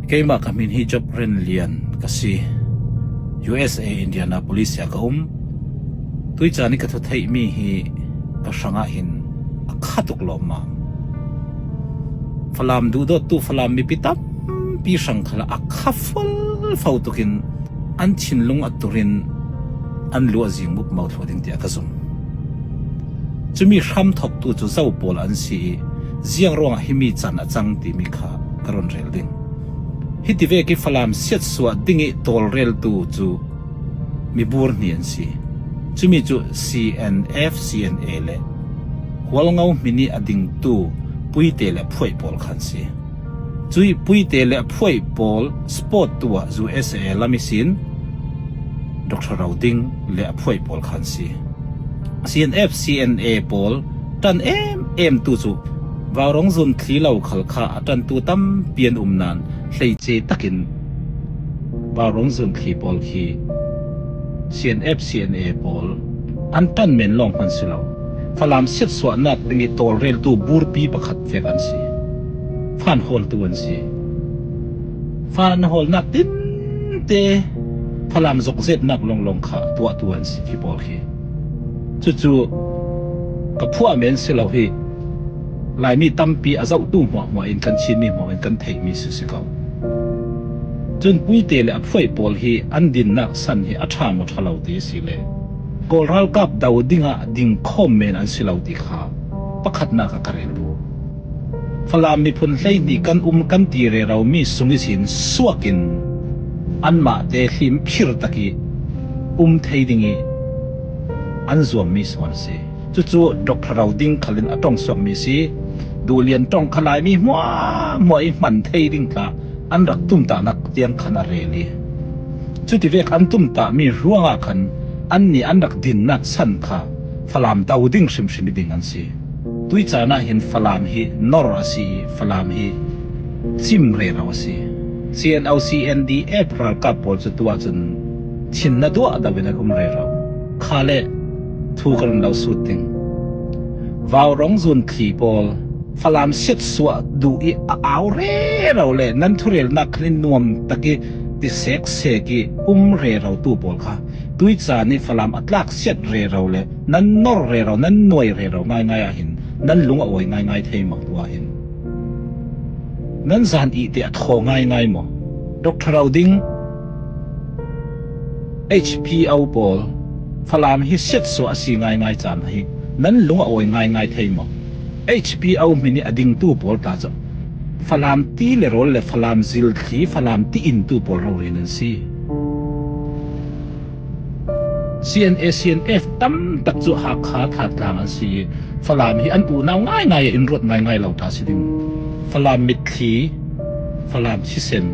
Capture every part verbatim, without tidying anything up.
Keimah ka hmin hi Job Ren Lian ka si. U S A Indianapolis ah ka um. Tuica ni ka thu theihmi hi ka hrangah hin a kha tuk lawmmam. Falam duhdawttu Falam mipi tampi hrang khalah a kha folfo tukin an thinlung a turin an lu a zing mupmau thluah ding tiah ka zum. Cumi hramthoktu cu Zo pawl an si ih ziang ruangah himi can a cang timi kha ka run rel ding. Hitivek ih Falam siatsuah dingih tawlreltu cu mibur hnih an si. Cumi cu C N F, C N A le Hualngo hmin ih a dingtu Puite le Phuaih pawl kha an si. Cuih Puite le a Phuaih pawl sport tu ah U S A lam ihsin Doctor Roding le a Phuaih pawl kha an si. C N F, C N A pawl ṭan em em tu cu Vaurong zun thli lo khal kha a ṭantu tampi an um nain hleice takin Vaurong zun thli pawl khi C N F, C N A pawl an ṭan men lawng hman si lo. Falam siatsuahnak dingih tawlreltu burpi pakhat vek an si. Fan hawltu an si. Fan hawlnak tinte Falam zokzetnak lawnglawng kha tuahtu an si, khi pawl khi. Cucu ka phuah men si lo hi, Laimi tampi a zohtu hmuahhmuah in kan Chinmi hmuah in kan theihmi si si ko. Cun Puite le a Phuaih pawl hi an dinnak san hi a ṭha maw ṭha lo ti si le, Kawl ralkap do dingah dingkhawm men an si lo ti kha pakhatnak ah ka rel duh. Falam miphun hleihnih kan um kan ti reromi sung ihsin suakin anmahte hlimphir takih um thei dingih an zuammi sung an si. Cucu Doctor Roding khalin a ṭongsuakmi si. Duhlian ṭong kha Laimi hmuahhmuah ih hman thei ding tla an rak tumtahnak tiang khan a rel ih, cutivek an tumtahmi ruangah khan annih an rak dinnak san kha Falam do ding hrimhrim ih ding an si. Tuih caan ah hin Falam hi nor a si ih Falam hi cim rero a si. C N O, C N D F ralkap pawl cu tuah cun thin na duah do in an um rero. Kha le thu ka run lo sut ding. Vaurong zun thli pawl Falam siatsuah duh ih a au rero le nan thurelnak khan in nuam tak ih ti seksek ih um rero tu pawl kha tuih caan ih Falam a tlak siat rero le nan nor rero, nan nuai rero ngaingai ah hin nan lung a awi ngaingai thei maw? Tu ah hin nan zan ih te a thaw ngaingai maw? Doctor Roding, H P O pawl Falam hi siatsuah a si ngaingai caan hi nan lung a awi ngaingai thei maw? H P O hmin ih a dingtu pawl tla cu Falam ti le rawl le Falam zilthli, Falam ti intu pawl rori nan si. C N A, C N F tam tak cu Hakha thatlang an si ih Falam hi an unau ngaingai in ruat ngaingai lo ta si ding. Falam mitthli, Falam thisen,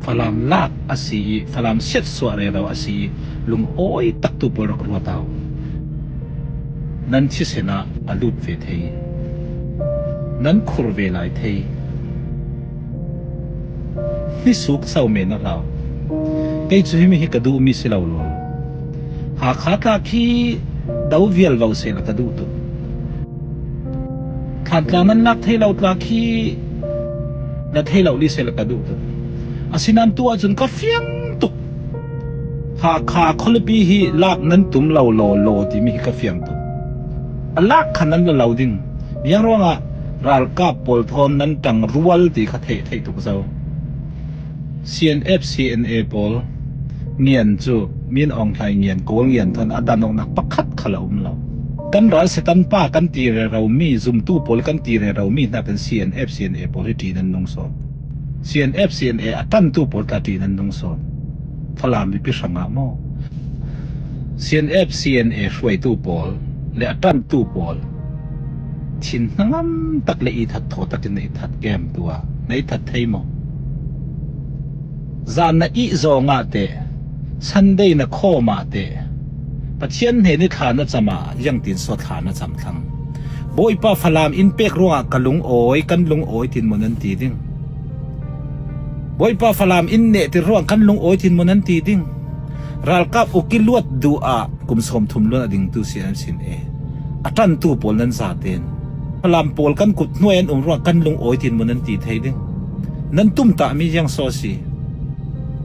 Falam lak a si ih Falam siatsuah rero a si ih lungawi taktu pawl rak ruat au. Nan thisen ah a lut ve thei, nan khur ve lai thei. Hnisuk so men a hlau. Kei cu himi hi ka duhmi si lo law, Hakha tla khi do vial vo sehla ka duh tuk. Thantlang nan lak thei lo tla khi la thei lo li sehla ka duh tuk. Asinain tu ahcun ka fiang tuk. Hakha khualipi hi lak nan tum lo law law timi hi ka fiang tuk. A lak kha nan la lo ding. Ziang ruangah ralkap pawl thawn nan ṭang rual ti kha theih theih tuk zo. C N F, C N A pawl ngian cu min awng hlai ngian, Kawl ngian thawn a dan awknak pakhat khal a um lo. Kan ral Setan pa kan ti rero mi, zumtu pawl kan ti rero mi hnakin C N F, C N A pawl hi ṭih nan nung sawn. C N F, C N A a ṭantu pawl tla ṭih nan nung sawn. Falam mipi hrangah maw? C N F, C N A hruaitu pawl le a ṭantu pawl thin hnangam tak le ithat thaw takin na ithat kem tu ah na ithat thei maw? Zan na ih zawng ah teh, Sunday na khawm ah teh, Pathian hnen ih thla na cam ah ziangtin so thla na cam thlang? Bawipa, Falam in pek ruangah ka lungawi, kan lungawi tin maw nan ti ding? Bawipa, Falam in nehtir ruang kan lungawi tin maw nan ti ding? Ralkap uk ih luat duh ah kum sawmthum luan a dingtu C N C N A a ṭantu pawl nan zaten Falam pawl kan kut hnuai an um ruang kan lungawi tin mu nan ti thei ding. Nan tumtah mi ziang saw si.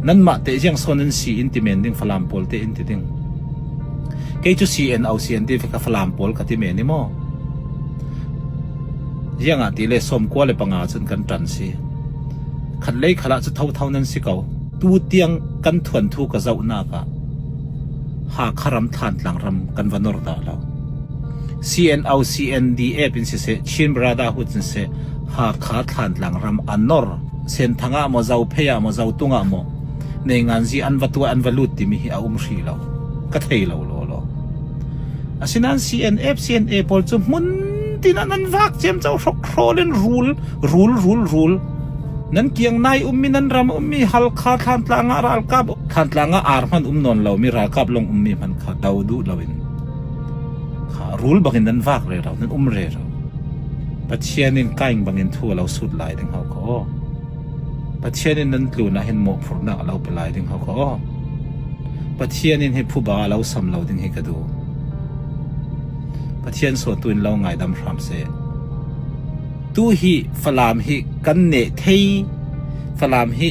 Nanmah teh ziang saw nan si in ti men ding, Falam pawl te in ti ding. Kei cu C N O, C N D F ka Falam pawl ka ti men i maw? Ziangah ti le sawmkua le panga cun kan ṭan si. Khat lei khalah cu thotho nan si ko. Tu tiang kan thuanthu ka zohnak ah Hakha ram Thantlang ram kan va nor dah lo. C N O, C N D F in siseh, Chin Brotherhood in siseh, Hakha Thantlang ram a nor. Senthang ah maw, Zophei ah maw, Zotung ah maw, neinganzi an va tuah, an va lut timi hi a um hrih lo. Ka thei lo law law. Asinain C N F, C N A pawl cu hmun tin an, an vak ciamco hrawkhrawl in rul, rul, rul, rul. Nan kiang nai ummi, nan ram ummi, Hakha Thantlang ah ralkap, Thantlang ah ar hman um nawn lomi ralkap lawng ummi hman kha do duh loin kha rul bangin nan vak rero, nan um rero. Pathian in Kain bangin thu a lo sut lai ding ho kha aw. Pathian in nan tlunah hin mawhphurhnak a lo pe lai ding ho kha aw. Pathian in hi phuba a lo sam lo ding hi ka duh. Pathian sawntu in lo ngaidam hram seh. Tu hi Falam hi kan neh thei, Falam hi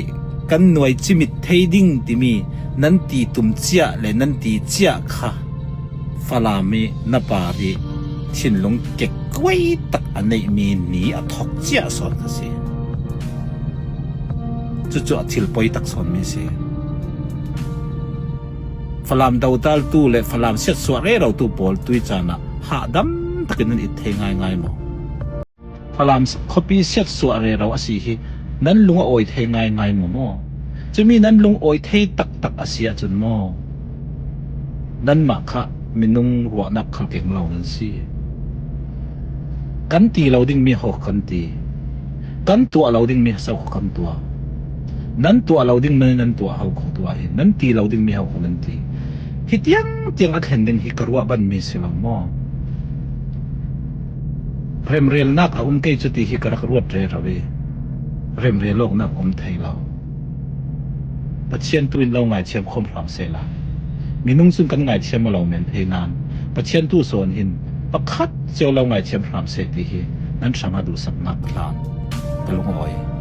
kan nuai cimit thei ding timi nan ti tum ciah le nan ti ciah kha Falam i na par i thinlung kekkuai tak a neihmi ni a thok ciah sawn kha si. Cucu a thil poi tak sawnmi si. Falam dotaltu le Falam siatsuah rerotu pawl tui caan ah hahdam takin nan it thei ngaingai maw? Falam khuapi siatsuah rero a si hi nan lung a awi thei ngaingai maw maw? Cumi nan lung awi thei taktak a si ahcun maw, nanmah kha minung ruahnak khal keng lo nan si. Kan ti lo dingmi ho kan ti. Kan tuah lo dingmi so kha kan tuah. Nan tuah lo dingmi nan tuah ho kha tuah hi. Nan ti lo dingmi ho kha nan ti. Hi tiang tiang a thlen ding hi ka ruah banmi si lo maw? Remrelnak a um kei cu ti hi ka rak ruat rero i remrel awknak a um thei lo. Pathian tu in lo ngaithiam khawm hram sehla, minung cun kan ngaithiam a lo men thei nain Pathian tu sawn hin pakhat cio lo ngaithiam hram seh ti hi nan hrangah duhsaknak a tlan. Ka lungawi.